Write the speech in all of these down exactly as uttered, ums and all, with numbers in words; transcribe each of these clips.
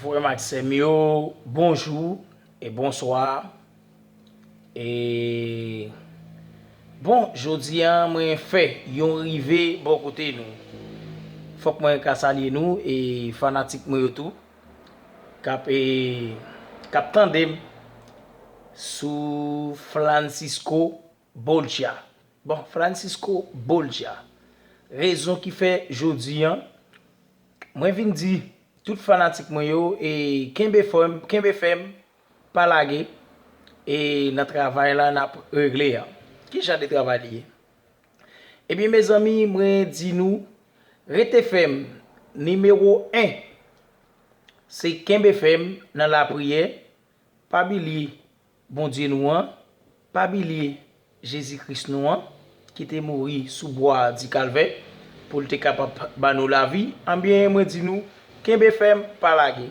Frè m ak sè m yo, bonjou e bonswa. E bon, jodi a mwen fè yon rive bò kote nou. Fòk mwen ka salye nou e fanatik mwen yo tou k ap e, k ap tande m sou Francisco Bolcha. Bon, Francisco Bolcha. Rezon ki fè jodi a mwen vin di tout fanatik mwen yo e kenbe fèm, kenbe fèm, pa lage e nan travay la n ap regle a. Ki jan de travay li ye? Ebyen mezanmi, mwen di nou, rete fèm, nimewo en, se kenbe fèm nan lapriyè, pa bliye Bondye nou an, pa bliye Jezi Kris nou an, ki te mouri sou bwa di Kalvè pou l te kapab ba nou lavi, anbyen mwen di nou, kenbe fèm, pa lage.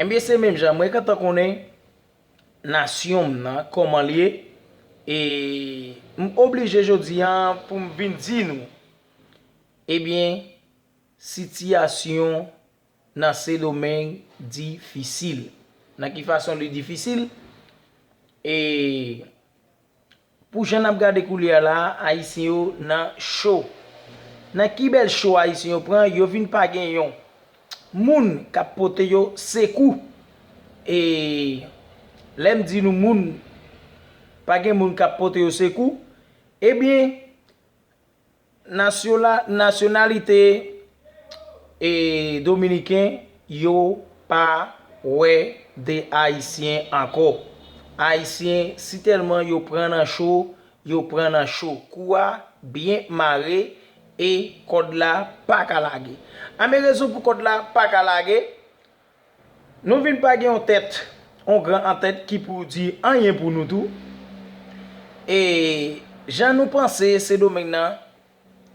Enbyen se menm jan, mwen gentan konnen nasyon m nan kòman l ye, e m oblije jodi a pou m vin di nou, ebyen sitiyasyon nan Sendomeng difisil. Nan ki fason li difisil? E pou jan n ap gade koulye a la, Ayisyen yo nan cho. Nan ki bèl cho Ayisyen yo pran, yo vin pa gen yon moun k ap pote yo sekou. E lè m di nou moun, pa gen moun k ap pote yo sekou, ebyen nasyola- nasyonalite e dominiken yo pa wè de Ayisyen ankò. Ayisyen sitèlman yo pran nan cho, yo pran nan cho. Kou a byen mare e kòd la pa ka lage. Anben rezon pou kòd la pa ka lage, nou vin pa gen yon tèt, yon gran antèt ki pou di anyen pou nou tou. E jan nou panse Sendomeng nan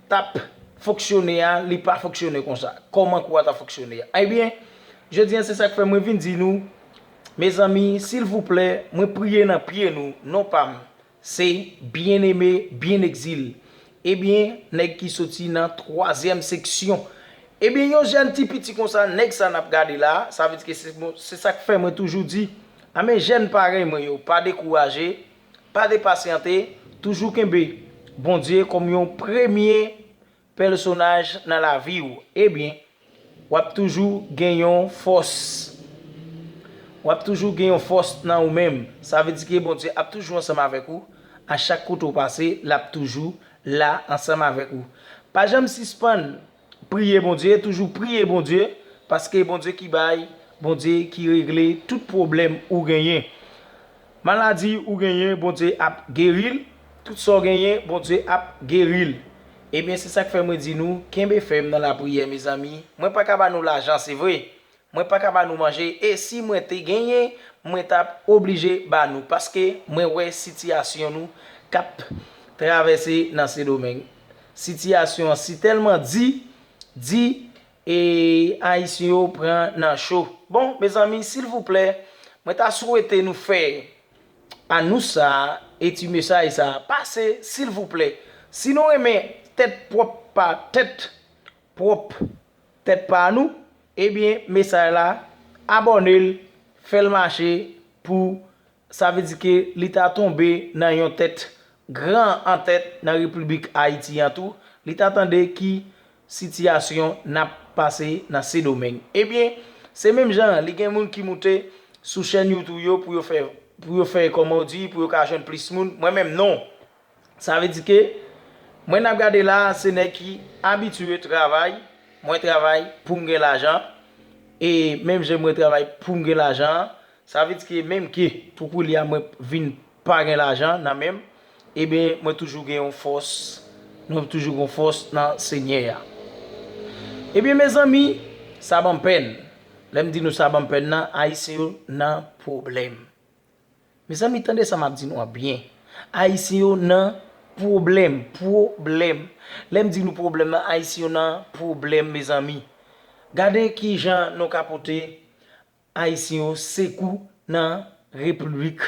t ap fonksyone a, li pa fonksyone konsa. Kòman kou a t ap fonksyone a? Ebyen, jodi a se sa k fè mwen vin di nou, mezanmi, silvouplè, mwen priye nan pye nou, non pa m, se Bien-Aimé Bien Exil. Ebyen, nèg ki soti nan twazyèm seksyon. Ebyen, yon jèn ti piti konsa, nèg sa n ap gade la, sa vle di ke se, se sa k fè mwen toujou di, anben jèn parèy mwen yo, pa dekouraje, pa depasyante, toujou kenbe Bondye kòm yon premye pèsonaj nan lavi w. Ebyen, w ap toujou gen yon fòs. W ap toujou gen yon fòs nan ou menm. Sa vle di ke Bondye ap toujou ansanm avèk ou. A chak kote w pase, l ap toujou la ansanm avèk ou. Pa janm sispann priye Bondye, toujou priye Bondye, paske Bondye ki bay, Bondye ki regle tout pwoblèm ou genyen. Maladi ou genyen, Bondye ap geri l. Tout sa w genyen, Bondye ap geri l. Ebyen, se sa k fè mwen di nou, kenbe fèm nan lapriyè, mezanmi. Mwen pa ka ba nou lajan, se vre. Mwen pa ka ba nou manje. E si mwen te genyen, mwen t ap oblije ba nou. Paske mwen wè sitiyasyon nou k ap travèse nan Sendomeng. Sitiyasyon an sitèlman di, di, e Ayisyen yo pran nan cho. Bon, mezanmi, silvouplè, mwen ta swete nou fè anons sa a e ti mesaj sa a pase, silvouplè. Si nou renmen tèt pwòp pa tèt pwòp tèt pa nou, ebyen, mesaj la, abòne l, fè l mache pou sa vle di ke li ta tonbe nan yon tèt gran antèt nan Repiblik Ayiti an tou, li ta tande ki sitiyasyon n ap pase nan Sendomeng. Ebyen, se menm jan an, li gen moun ki moute sou chèn YouTube yo pou yo fè, pou yo fè, kòman w di, pou yo ka jwenn plis moun. Mwen menm, non. Sa vle di ke mwen n ap gade la a, se nèg ki abitye travay. Mwen travay pou m gen lajan. E menm jan mwen travay pou m gen lajan an, sa vle di ke menm ke pou koulye a mwen vin pa gen lajan nan men m, ebyen, mwen toujou gen yon fòs, nou toujou gen yon fòs nan Senyè a. Ebyen, mezanmi, sa ban m pèn. Lè m di nou sa ban m pèn nan, Ayisyen yo nan pwoblèm. Mezanmi, tande sa m ap di nou an byen. Ayisyen yo nan pwoblèm, pwoblèm. Lè m di nou pwoblèm nan, Ayisyen yo nan pwoblèm, mezanmi. Gade ki jan nou ka pote Ayisyen yo sekou nan Repiblik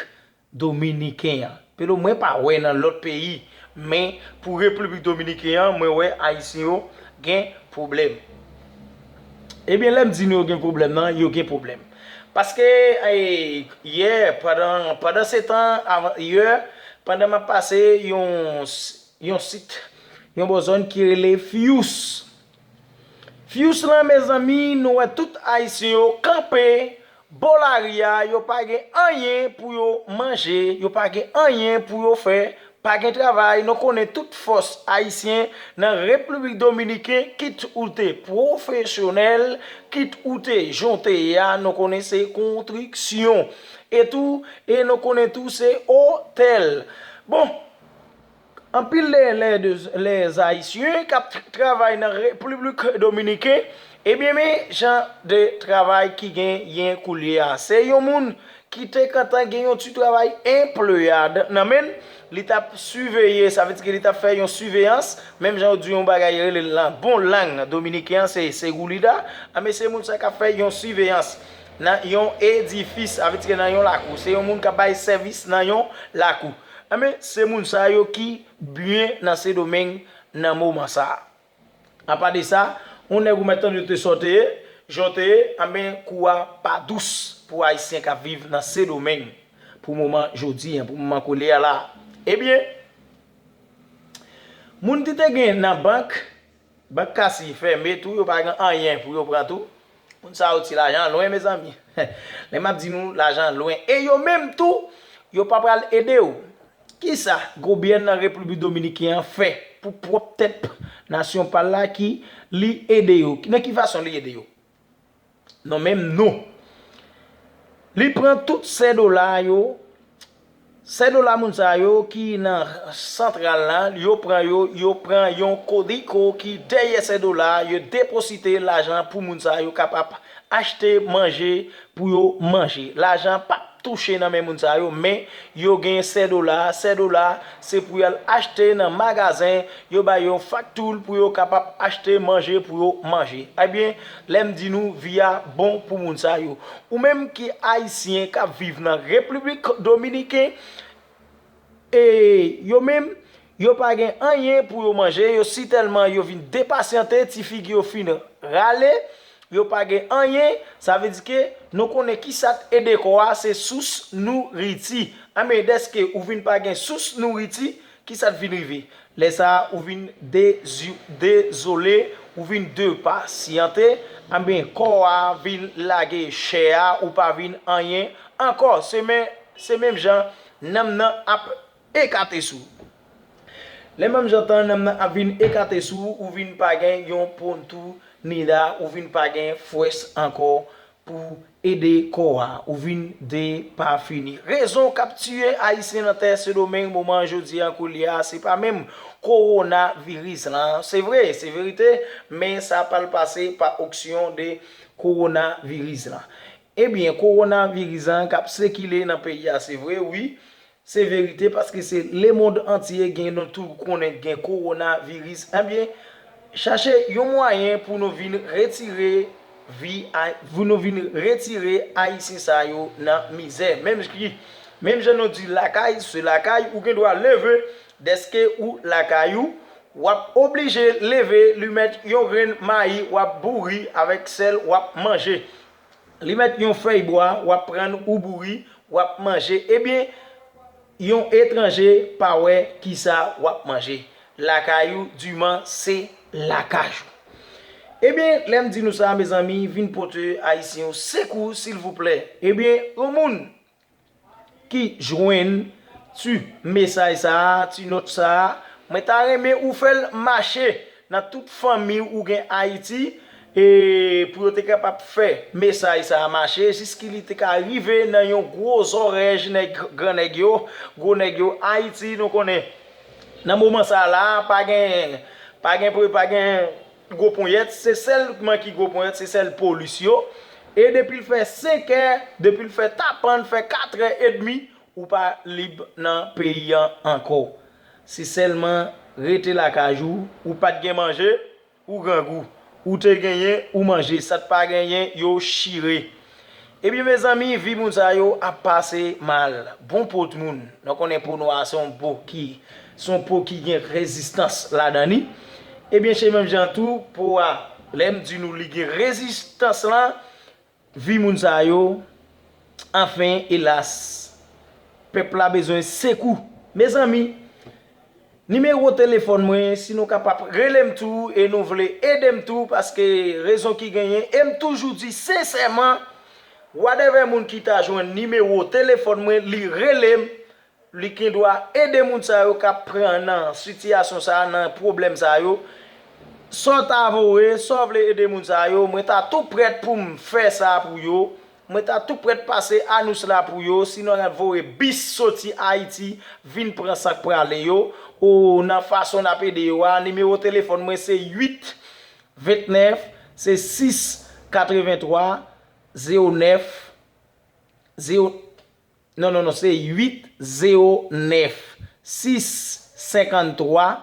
Dominiken an. Pelo mwen pa wè nan lòt peyi, men pou Repiblik Dominiken an, mwen wè Ayisyen yo gen pwoblèm. Ebyen, lè m di nou yo gen pwoblèm nan, yo gen pwoblèm. Paske, e, yè, pandan, pandan se tan, avan, yè, pandan m ap pase yon, yon sit, yon bò zòn ki rele Fious. Fious lan, mezanmi, nou wè tout Ayisyen yo kanpe bò lari a, yo pa gen anyen pou yo manje, yo pa gen anyen pou yo fè, pa gen travay. Nou konnen tout fòs ayisyen nan Repiblik Dominiken, kit ou te pwofesyonèl, kit ou te jan w te ye a, nou konnen se konstriksyon. E tou, e nou konnen tou se otèl. Bon, anpil de lè, de, lè Ayisyen k ap travay nan Repiblik Dominiken, ebyen, men jan de travay ki genyen koulye a. Se yon moun ki te kontan gen yon ti travay anplwayad nan men l, li t ap siveye, sa vle di ke li t ap fè yon siveyans, menm jan yo di yon bagay rele nan bon lang dominiken an, se segurida, a, men se moun sa k ap fè yon siveyans nan yon edifis, sa vle di ke nan yon lakou, se yon moun k ap bay sèvis nan yon lakou. Enben, se moun sa yo ki byen nan Sendomeng nan moman sa a. Apa de sa, yon nèg ou mèt tande yo te sòte, jan w te ye, enben, kou a pa dous pou Ayisyen k ap viv nan Sendomeng pou moman jodi a, pou moman koulye a la. Ebyen, moun ki te gen nan bank, bank Kasi fèmen tou, yo pa gen anyen pou yo pran tou. Moun sa yo ti lajan lwen, mezanmi. Lè m ap di nou lajan lwen. E yo menm tou, yo pa pral ede w. Kisa gouvènman Repiblik Dominiken an fè pou pwòp tèt nasyon pa l la ki li ede yo? Nan ki fason li ede yo? Non, menm non. Li pran tout sè dola yo, sè dola moun sa yo ki nan santral la, yo pran yo, yo pran yon kodiko ki dèyè sè dola, yo deposite lajan pou moun sa yo kapab achte manje pou yo manje. Lajan p ap touche nan men moun sa yo, men yo gen sè dola. Sè dola, se pou y al achte nan magazen, yo ba yo yon fakti pou yo kapab achte manje pou yo manje. Ebyen, lè m di nou, vi a bon pou moun sa yo. Ou menm ki Ayisyen k ap viv nan Repiblik Dominiken, e yo menm, yo pa gen anyen pou yo manje, yo sitèlman yo vin depasyante, ti figi yo fin rale, yo pa gen anyen, sa vle di ke nou konnen ki sa k ede kò a, se sous nouriti. Anben, dèske ou vin pa gen sous nouriti, ki sa k vin rive? Lè sa a, ou vin dezi-, dezole, ou vin depasyante, anben, kò a vin lage chè a, ou pa vin anyen ankò. Se men, se menm jan nanm nan ap ekate sou ou. Lè menm jan tan nanm nan ap vin ekate sou ou, ou vin pa gen yon pontou nida, ou vin pa gen fwès ankò pou ede kò a, ou vin depafini. Rezon k ap tiye Ayisyen nan tè Sendomeng moman jodi a koulye a, se pa menm kowonaviris lan. Se vre, se verite, men sa pa l pase pa oksyon de kowonaviris lan. Ebyen, kowonaviris lan k ap sikile nan peyi a, se vre, wi. Se verite, paske se lemonn antye gen, nou tou konnen gen kowonaviris. Ebyen, chache yon mwayen pou nou vin retire vi a, pou nou vin retire Ayisyen sa yo nan mizè. Menm ki, menm jan nou di lakay, se lakay, ou gen dwa leve, dèske ou lakay ou, w ap oblije leve, li mèt yon grenn mayi, w ap bouri avèk sèl, w ap manje. Li mèt yon fèy bwa, w ap prann ou bouri, w ap manje. Ebyen, yon etranje pa wè kisa w ap manje. Lakay ou, diman, se lakay ou. Ebyen, lè m di nou sa, mezanmi, vin pote Ayisyen yo sekou, silvouplè. Ebyen, yon moun ki jwenn ti mesaj sa a, ti nòt sa a, mwen ta renmen ou fè l mache nan tout fanmi ou gen Ayiti, e pou yo te kapab fè mesaj sa a mache, jiski li te ka rive nan yon gwo zòrèy nèg, gran nèg yo, gwo nèg yo. Ayiti, nou konnen, nan moman sa a la, pa gen, pa gen, pa gen gwo ponyèt, se sèlman ki gwo ponyèt, se sèl polis yo. E depi l fè senk è, depi l fè tapann, fè kat è edmi, ou pa lib nan peyi a ankò. Se sèlman rete lakay ou, ou pa t gen manje, ou grangou. Ou te genyen, ou manje. Sa t pa genyen, yo chire. Ebyen, mezanmi, vi moun sa yo ap pase mal. Bon po moun. Nou konnen po nwa se yon po ki, se yon po ki gen rezistans ladan li. Ebyen, se menm jan tou, po a, Lè m di nou li gen rezistans lan, vi moun sa yo, anfen, elas, pèp la bezwen sekou. Mezanmi, nimewo telefòn mwen, si nou kapab rele m tou e nou vle ede m tou, paske rezon ki genyen, e m toujou di sensèman, whatever moun ki ta jwenn nimewo telefòn mwen, li rele m, li gen dwa ede moun sa yo k ap pran nan sitiyasyon sa a, nan pwoblèm sa yo. Sa w ta voye, sa w vle ede moun sa yo, mwen ta tou prèt pou m fè sa pou yo. Mwen ta tou prèt pase anons la pou yo, sinon y ap voye bis soti Ayiti vin pran sa k prale yo, o nan fason n ap ede yo a. Nimewo telefòn mwen se uit vennèf, se sis katreventwa zewo nèf, zewo, non, non, non, se uit zewo nèf, sis senkanntwa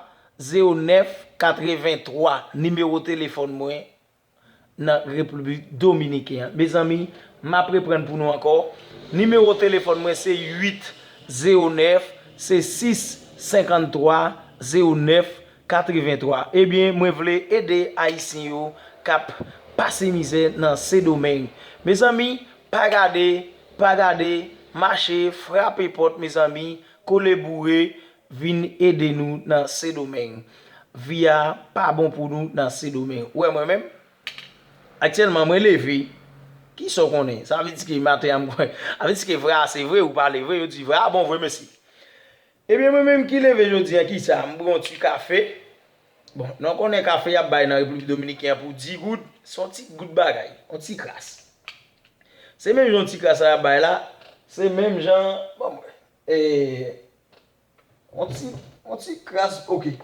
zewo nèf katreventwa, nimewo telefòn mwen nan Repiblik Dominiken an. Mezanmi, m ap reprann pou nou ankò. Nimewo telefòn mwen se uit zewo nèf, se sis senkanntwa zewo nèf katreventwa. Ebyen, mwen vle ede Ayisyen yo k ap pase mizè nan Sendomeng. Mezanmi, pa gade, pa gade, mache, frape pòt, mezanmi, kole boure, vin ede nou nan Sendomeng. Vi a pa bon pou nou nan Sendomeng. Ou wè mwen menm? Aktyèlman, mwen leve. Kisa w konnen? Sa vle di ke maten an, m kwè. Sa vle di ke vre a, se vre, ou pa leve, yo di vre a bon vre, mesye. Ebyen, mwen menm ki leve jodi a, kisa? M bwè yon ti kafe. Bon, nou konnen kafe y ap bay nan Repiblik Dominiken an pou dis goud, se yon ti goud bagay, yon ti kras. Se menm jan yon ti kras sa y ap bay la, se menm jan, bon, e, yon ti, yon ti kras, oke.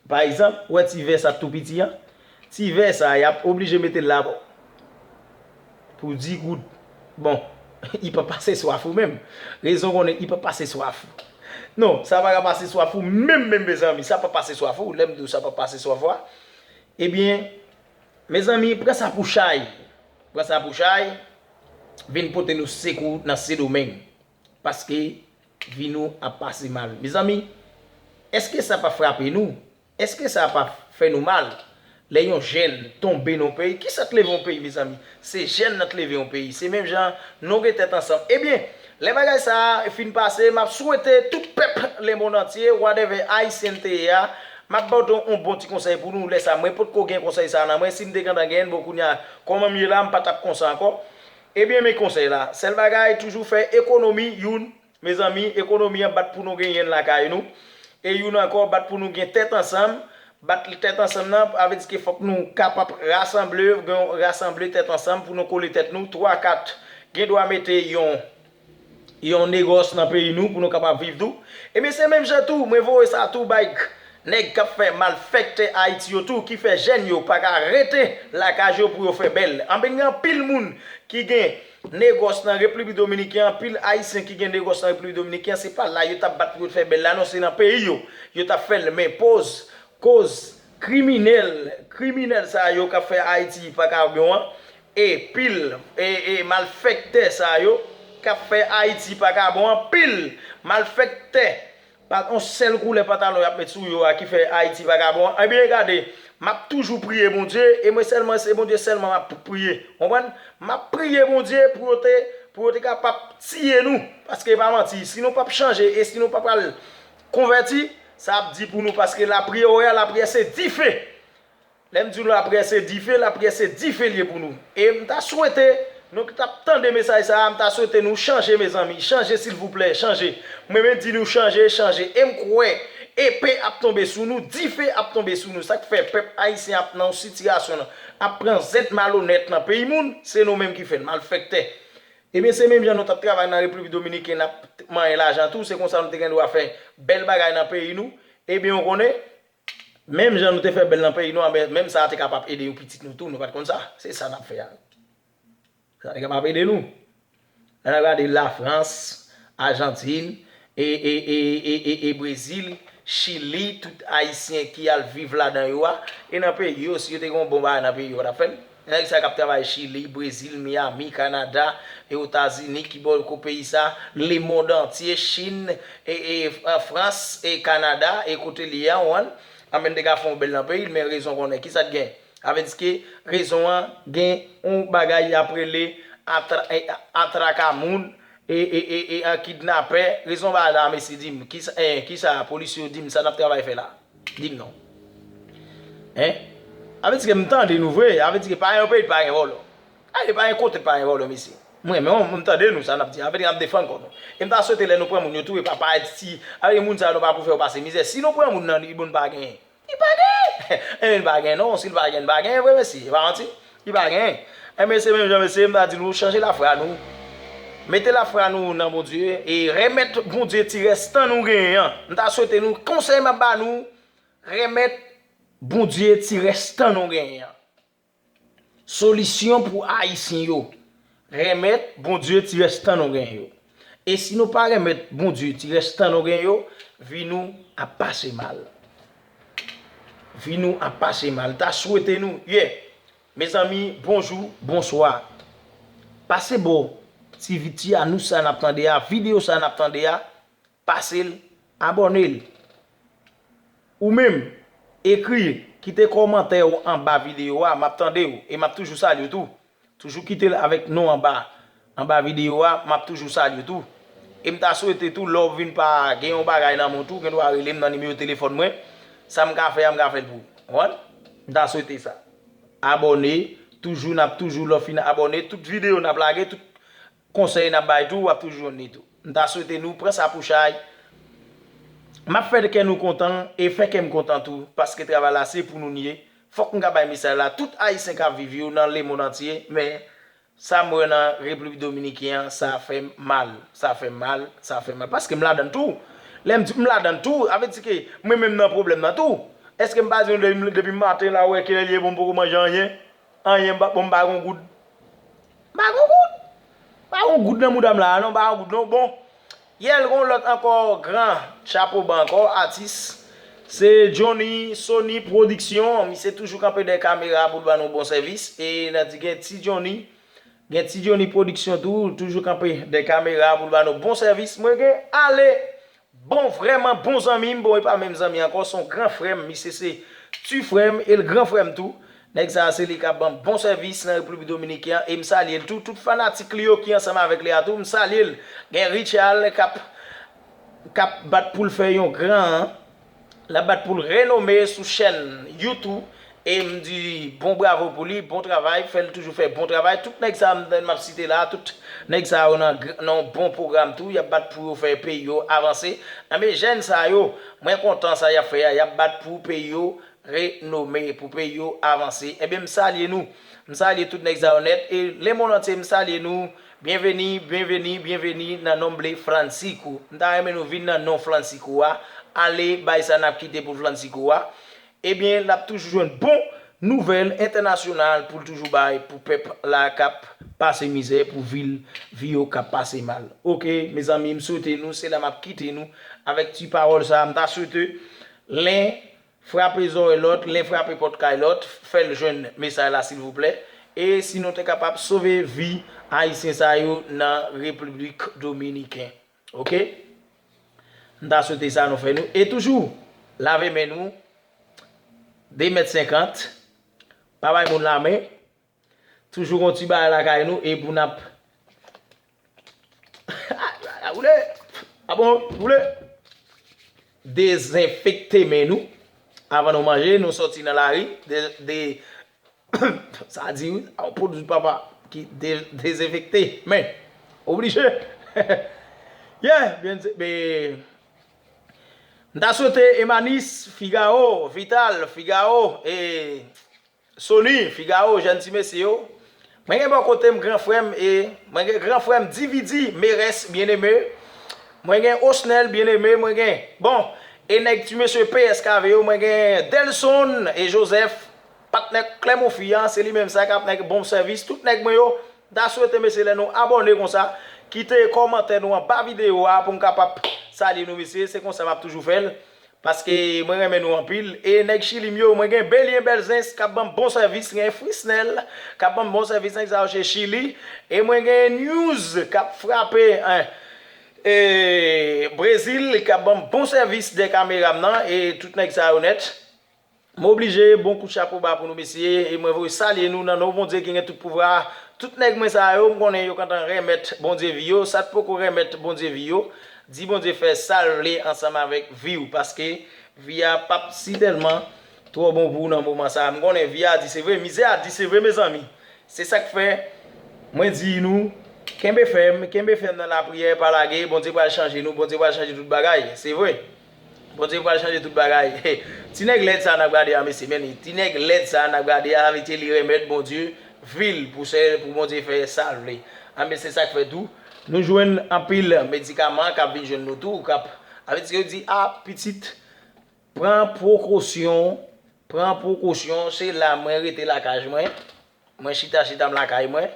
Pa egzanp, ou wè ti vè sa tou piti an? Ti vè sa, y ap oblije mete l la pou dis goud. Bon, li p ap pase swaf ou menm. Rezon konnen li p ap pase swaf ou. Non, sa pa ka pase swaf ou menm, menm, mezanmi. Sa p ap pase swaf ou. Lè m di w sa p ap pase swaf ou a, ebyen, mezanmi, pran sa pou chay. Pran sa pou chay. Vin pote nou sekou nan Sendomeng. Paske vi nou ap pase mal. Mezanmi, èske sa pa frape nou? Èske sa pa fè nou mal? Lè yon jèn tonbe nan yon peyi, kisa k leve yon peyi, mezanmi? Se jèn nan k leve yon peyi. Se menm jan nou gen tèt ansanm. Ebyen, lè bagay sa a fin pase, m ap swete tout pèp lemonn antye, whatever ayisyen te ye a, m ap ba w yon bon ti konsèy pou nou. Lè sa, mwen potko gen konsèy sa a nan mwen. Si m te gentan genyen l, bon, kounye a, kòman m ye la, m pa t ap konsa ankò. Ebyen, men konsèy la. Sèl bagay, toujou fè ekonomi, youn, mezanmi, ekonomi an bat pou nou genyen l lakay nou. E youn ankò, bat pou nou gen tèt ansanm. Bat tèt ansanm nan, sa vle di ke fòk nou kapab rasanble, gen yon rasanble tèt ansanm pou nou kole tèt nou. Twa, kat, gen dwa mete yon, yon negòs nan peyi nou pou nou kapab viv tou. Ebyen, se menm jan tou, mwen voye sa tou bay nèg k ap fè malfèktè Ayiti yo tou, ki fè jèn yo pa ka rete lakay yo pou yo fè bèl. Anben, gen anpil moun ki gen negòs nan Repiblik Dominiken an, anpil Ayisyen ki gen negòs nan Repiblik Dominiken an, se pa la yo t ap bat pou yo t fè bèl la, non, se nan peyi yo. Yo t ap fè l, men poz, koz, kriminèl, kriminèl sa yo k ap fè Ayiti pa ka bon an, e pil, e, e malfèktè sa yo k ap fè Ayiti pa ka bon an, pil malfèktè. Pa yon sèl koulè pantalon y ap met sou yo a ki fè Ayiti vagabon an. Ebyen, gade, m ap toujou priye Bondye, e mwen sèlman, se Bondye sèlman m ap priye. Konprann? M ap priye Bondye pou yo te, pou yo te kapab tiye nou. Paske e pa manti, si nou p ap chanje e si nou pa pral konvèti, sa ap di pou nou, paske lapriyè, ou wè, lapriyè se dife. Lè m di w lapriyè se dife, lapriyè se dife l ye pou nou. E m ta swete, nou ki t ap tande mesaj sa a, m ta swete nou chanje, mezanmi. Chanje, silvouplè, chanje. Mwen menm di nou chanje, chanje. E m kwè, epe ap tonbe sou nou, dife ap tonbe sou nou. Sa k fè pèp ayisyen ap nan yon sitiyasyon nan, ap pran zèt malonèt nan peyi moun, se nou menm ki fè l, malfèktè. Ebyen, se menm jan nou t ap travay nan Repiblik Dominikèn, n ap manyen lajan tou, se konsa nou te gen dwa fè bèl bagay nan peyi nou. Ebyen, ou konnen, menm jan nou te fè bèl nan peyi nou, anben, menm sa a te kapab ede yon pitit nou tou, nou pa t konn sa. Se sa n ap fè a. Sa te kapab ede nou. Lè n ap gade Lafrans, Ajantin, e, e, e, e, e, e Brezil, Chili, tout Ayisyen ki al viv ladan yo a, e nan peyi yo, si yo te gen yon bon bagay nan peyi yo, yo pa t ap fè l. Nèg sa k ap travay Chili, Brezil, Miami, Kanada, e Etazini, ki bò ko peyi sa, lemond antye, Chin, e, e, an Frans, e Kanada, e kote li ye a, ou konprann? Anben, te ka fè yon bèl nan peyi l, men rezon konnen, kisa k gen? Sa vle di ke rezon an gen yon bagay y ap rele atra, e, atraka moun, e, e, e, e, an kidnapè. Rezon bagay la, mesye, di m, kisa, e, kisa polis yo di m, sa n ap travay fè la? Di m non. Hein? Sa vle di ke m tande nou vre, sa vle di ke pa gen yon peyi pa gen vòlò. Ay, pa gen kote pa gen vòlò, mesye. Mwen, men m tande nou, sa n ap di, sa vle di n ap defann kò nou. E m ta swete lè nou pran moun yo tou, e pa parèt si, sa vle di moun sa yo nou pa pou fè yo pase mizè. Si nou pran moun nan, li bon pa genyen. Li pa genyen. Enben, li pa genyen non. Si li pa genyen, li pa genyen vre, mesye. E pa manti. Li pa genyen. Enben, se menm jan, mesye, m ta di nou, chanje lafwa nou. Mete lafwa nou nan Bondye e remèt Bondye ti rès tan nou genyen an. M ta swete nou, konsèy m ap ba nou, remèt Bondye ti rès tan nou genyen an. Solisyon pou Ayisyen yo. Remèt Bondye ti rès tan nou genyen yo. E si nou pa remèt Bondye ti rès tan nou genyen yo, vi nou ap pase mal. Vi nou ap pase mal. Ta swete nou, yeah. Mezanmi, bonjou, bonswa. Pase bò ti vi, ti anons sa n ap tande a, videyo sa n ap tande a, pase l, abòne l. Ou menm, ekri, kite kòmantè w anba videyo a, m ap tande w e m ap toujou salye w tou. Toujou kite l avèk non anba, anba videyo a, m ap toujou salye w tou. E m ta swete tou, lè w vin pa gen yon bagay nan men w tou, gen dwa rele m nan nimewo telefòn mwen. Sa m ka fè a, m ka fè l pou ou. Konprann? M ta swete sa. Abòne, toujou, n ap toujou, lè w fin abòne, tout videyo n ap lage, tout konsèy n ap bay tou, w ap toujou jwenn li tou. M ta swete nou pran sa pou chay. M ap fè kè nou kontan e fè kè m kontan tou, paske travay la se pou nou l ye. Fòk m ka bay mesaj la, tout Ayisyen k ap viv yo nan lemonn antye, men sa m wè nan Repiblik Dominiken an, sa fè m mal, sa fè m mal, sa fè m mal, paske m ladann tou. Lè m di m ladann tou, sa vle di ke mwen menm nan pwoblèm nan tou. Èske m pa di nou depi, depi maten la, wè kilè l ye pou m poko manje anyen? Anyen, m pa, bon, m pa gen yon goud. M pa gen yon goud. M pa gen yon goud nan mouda m la, non, m pa gen yon goud, non. Bon, yè l gen yon lòt ankò, gran chapo ba ankò, atis. Se Johnny Sony Production. Misye toujou kanpe dèyè kamera pou l ba nou bon sèvis. E n a di gen Ti Johnny. Gen Ti Johnny Production tou, toujou kanpe dèyè kamera pou l ba nou bon sèvis. Mwen gen Ale. Bon, vrèman bon zanmi m, bon, e pa menm zanmi ankò, se yon gran frè m, misye se ti frè m e l gran frè m tou. Nèg sa a se li k ap ban m bon sèvis nan Repiblik Dominiken an, e m salye l tou. Tout fanatik li yo ki ansanm avèk li a tou, m salye l. Gen Richard k ap, k ap bat pou l fè yon gran, l ap bat pou l renome sou chèn YouTube. E m di bon bravo pou li, bon travay, fè l toujou fè bon travay. Tout nèg sa a m, m ap site la, tout nèg sa yo nan, gr- nan yon bon pwogram tou, y ap bat pou yo fè peyi yo avanse. Enben, jèn sa yo, mwen kontan sa y ap fè a, y ap bat pou peyi yo renome, pou peyi yo avanse. Enben, m salye nou, m salye tout nèg sa yo nèt, e lemonn antye, m salye nou. Byenveni, byenveni, byenveni nan nombre Francisco. M ta renmen nou vin nan non Francisco a, ale bay sa n ap kite pou Francisco a. Ebyen, l ap toujou jwenn bon nouvèl entènasyonal pou l toujou bay pou pèp la k ap pase mizè, pou vil, vi yo k ap pase mal. Oke, mezanmi, m swete nou, se la m ap kite nou avèk ti pawòl sa a. M ta swete len frape zòrèy lòt, len frape pòt kay lòt, fè l jwenn mesaj la, silvouplè. E si nou te kapab sove vi Ayisyen sa yo nan Repiblik Dominiken. Oke? M ta swete sa nou fè nou. E toujou, lave men nou, de mèt senkant, pa bay moun lamen, toujou gon ti bagay lakay nou, e pou n ap, a, a, woule, a bon, woule, dezenfekte men nou, avan nou manje, nou sòti nan lari, de, de, sa di wi, a yon pwodui papa ki de, dezenfekte, men, oblije. Yeah, byen di, be, m ta swete Emanis, Figaro, Vital, Figaro, e Sony, Figaro, jèn ti mesye yo. Mwen gen bò kote m, gran frè m, e mwen gen gran frè m, D V D, Merès, Byeneme. Mwen gen Osnel, Byeneme, mwen gen, bon, e nèg ti mesye P S K V yo, mwen gen Delson e Joseph, patnè Clermont Fi a, se li menm sa k ap nèg bon sèvis, tout nèg mwen yo. M ta swete, mesye, lè nou abòne konsa, kite kòmantè nou anba videyo a pou m kapab salye nou, mesye, se konsa m ap toujou fè l. Paske mwen renmen nou anpil. E nèg Chili m yo, mwen gen Belien Belzens k ap ban m bon sèvis, gen Frisnel k ap ban m bon sèvis, nèg sa yo se Chili. E mwen gen News k ap frape, en, e Brezil, k ap ban m bon sèvis dèyè kamera m nan, e tout nèg sa yo nèt. M oblije bon kout chapo ba pou nou, mesye, e mwen voye salye nou nan non Bondye ki gen tout pouvwa. Tout nèg mwen sa yo, m konnen yo kontan remèt Bondye vi yo. Sa t poko remèt Bondye vi yo, di Bondye fè sa l vle ansanm avèk vi w, paske vi a p ap si tèlman twò bon pou ou nan moman sa a. M konnen vi a di, se vre, mizè a di, se vre, mezanmi. Se sa k fè, mwen di nou, kenbe fèm, kenbe fèm nan lapriyè, pa lage, Bondye pral chanje nou, Bondye pral chanje tout bagay. Se vre. Bondye pral chanje tout bagay. Ti nèg lèd sa n ap gade a, mesye, men li. Ti nèg lèd sa n ap gade a, mesye, li remèt Bondye vi l pou sè, pou Bondye fè sa l vle. A, men se sa k fè tou, nou jwenn anpil medikaman k ap vin jwenn nou tou, k ap, avè di yo di, a, pitit, pran prekosyon, pran prekosyon, se la mwen rete lakay mwen. Mwen chita, chita m lakay mwen.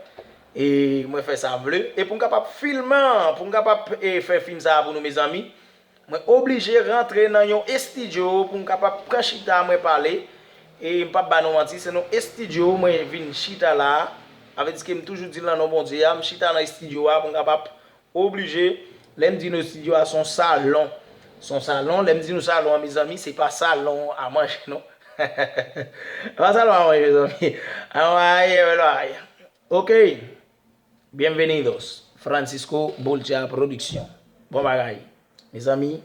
E mwen fè sa m vle. E pou m kapab filme, pou m kapab, e, fè fim sa a pou nou, mezanmi, mwen oblije rantre nan yon estidyo pou m kapab pran chita mwen pale. E m p ap ba nou manti, se nan estidyo mwen vin chita la a. Sa vle di ke m toujou di l nan non Bondye a, m chita nan estidyo a pou m kapab oblije, lè m di nou estidyo a, se yon salon. Se yon salon, lè m di nou salon an, mezanmi, se pa salon a manje, non. Se pa salon a manje, mezanmi. Ay, ay, ay, ay. Ok. Bienvenidos. Francisco Bolcha Production. Bon bagay. Mezanmi,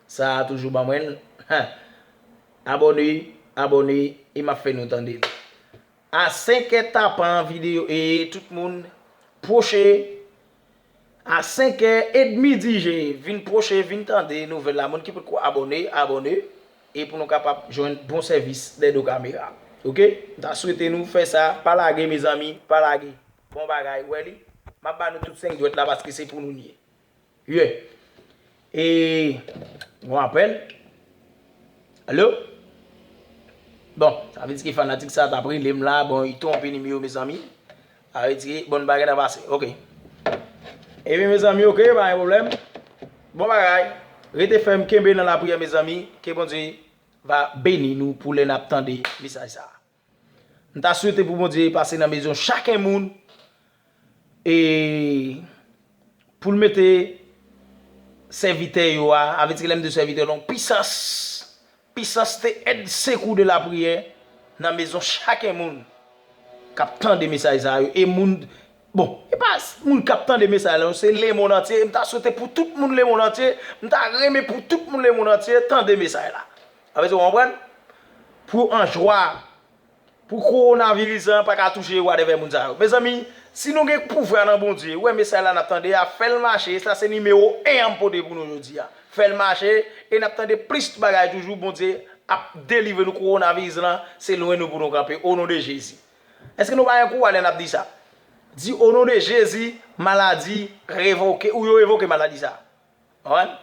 sa a toujou ban mwen l. Abòne, abòne, e m ap fè nou tande l. A senkè tapan videyo e tout moun pwoche. A senkè edmi di je, vin pwoche, vin tande nouvèl la. Moun ki potko abòne, abòne. E pou nou kapab jwenn bon sèvis dèdo kamera. Ok? M ta swete nou fè sa. Pa lage, mezanmi. Pa lage. Bon bagay. Ou wè li? M ap ba nou tout senk dwèt la paske se pou nou l ye. Yeah. E, yon apèl. Alo? Bon, sa vle di ke fanatik sa t ap rele m la, bon, li twonpe nimewo, mezanmi. Sa vle di ke bon bagay nan pase. Ok. Ebyen, mezanmi, ok, pa gen pwoblèm. Bon bagay. Rete fèm, kenbe nan lapriyè, mezanmi. Ke Bondye va beni nou pou lè n ap tande mesaj sa a. M ta swete pou Bondye pase nan mezon chaken moun, e pou l mete sèvitè yo a, avè di lè m di sèvitè, non, pisans, pisans te èd sekou de lapriyè nan mezon chaken moun k ap tande mesaj sa yo. E moun, bon, e pa moun k ap tande mesaj la, non, se lemonn antye. E m ta swete pou tout moun lemonn antye, m ta renmen pou tout moun lemonn antye tande mesaj la. Avè di, w konprann? Pou anjwa, pou kowonaviris lan pa ka touche whatever moun sa yo. Mezanmi, si nou gen pouvwa nan Bondye, ou wè mesaj la n ap tande a, fè l mache, sa se nimewo en an m pote pou nou jodi a. Fè l mache, e n ap tande plis bagay toujou, Bondye ap delivre nou kowonaviris lan, se lwen nou pou nou kanpe, o non de Jezi. Èske nou pa gen kouwa lè n ap di sa? Di, o non de Jezi, maladi revoke, ou yo revoke maladi sa. Konprann?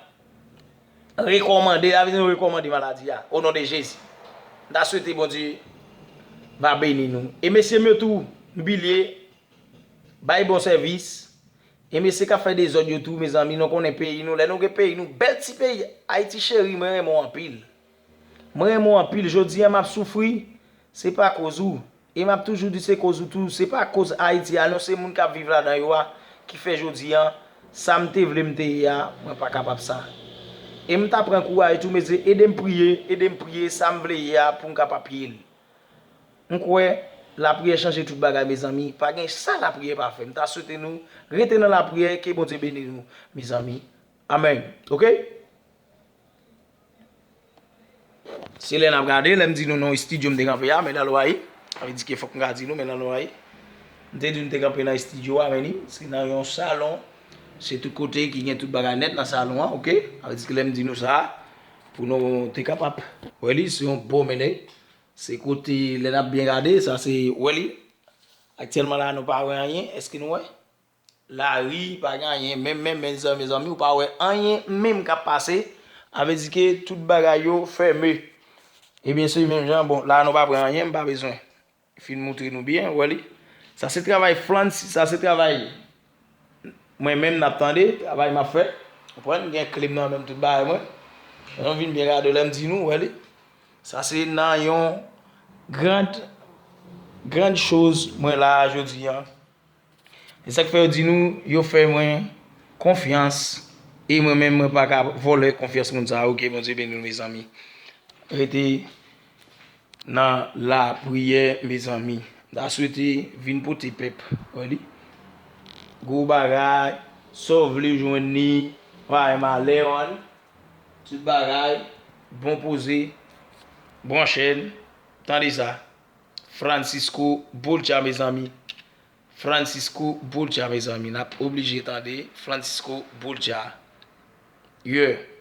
Rekòmande, la vin rekòmande maladi a, o non de Jezi. M ta swete Bondye va beni nou. E mesye m yo tou, m bilye, bay bon sèvis. E mesye k ap fè dezòd yo tou, mezanmi, nou konnen peyi nou. Lè nou gen peyi nou, bèl ti peyi, Ayiti cheri, mwen renmen w anpil. Mwen renmen w anpil. Jodi a, m ap soufri, se pa koz ou. E m ap toujou di se koz ou tou, se pa koz Ayiti a non, se moun k ap viv ladan yo a ki fè jodi a, sa m te vle m te ye a, mwen pa kapab sa. E m ta pran kouraj tou, mesye, ede m priye, ede m priye, sa m vle ye a pou m kapab ye l. M kwè lapriyè chanje tout bagay, mezanmi. Pa gen sa lapriyè pa fè. M ta swete nou rete nan lapriyè, ke Bondye beni nou, mezanmi. Amèn. Ok? Se lè n ap gade, lè m di nou nan estidyo m te kanpe a, men nan lwayi. Sa vle di ke fòk m ka di nou, men nan lwayi. M te di nou m te kanpe nan estidyo a, men li, se nan yon salon. Se tout kote ki gen tout bagay nèt nan salon an, ok? Sa vle di ke lè m di nou sa, pou nou te kapab wè li, se yon bon mennen. Se kote, lè n ap byen gade, sa se, wè li. Aktyèlman la, nou pa wè anyen. Èske nou wè? Lari, pa gen anyen. Menm, menm, mezanmi, mezanmi, ou pa wè anyen menm k ap pase. Sa vle di ke tout bagay yo fèmen. Ebyen, se menm jan, bon, la nou pa pran anyen, m pa bezwen fin moutre nou byen, ou wè li. Sa se travay Frantz, sa se travay mwen menm n ap tande, travay m ap fè. Ou konprann, m gen kle m nan men m, tout bagay mwen. Nou vin byen gade lè m di nou, ou wè li. Sa se nan yon grand, grand chose mwen la a jodi a. Se sa k fè yo di nou, yo fè mwen konfyans, e mwen menm, mwen pa ka vòlè konfyans moun sa yo, ke Bondye beni nou, mezanmi. Rete Nan lapriyè, mezanmi. M ta swete vin pote pèp. Wè li. Gwo bagay, sa w vle jwenn li, pa gen malè, wè li. Tout bagay, bon poze, bon chèn. Tande sa. Francisco Bolcha, mezanmi. Francisco Bolcha, mezanmi. N ap oblije tande Francisco Bolcha. Yeah.